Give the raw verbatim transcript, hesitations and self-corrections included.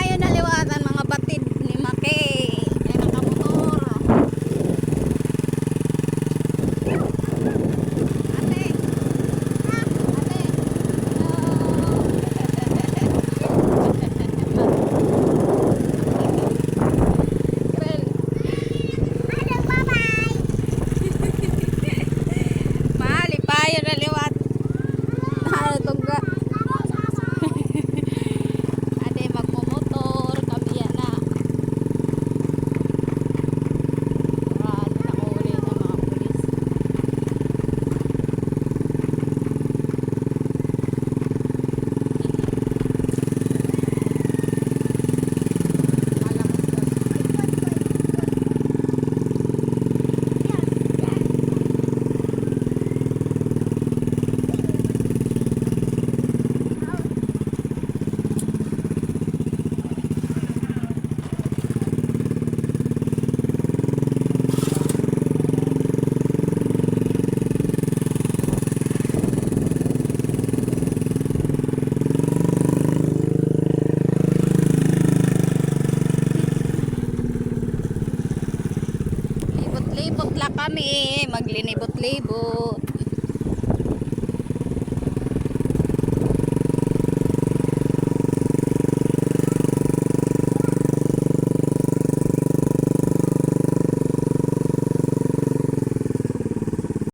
Ayun na liwat an mga batid ni Maki. Kay nakamotor. Ate. Ha? Ate. Hello. Malipayon na liwat. Natugga. Ate, magmumotor kami yana. Grabe, nakauli na mga pulis. Libot-libot la kami, maglinibot-libot.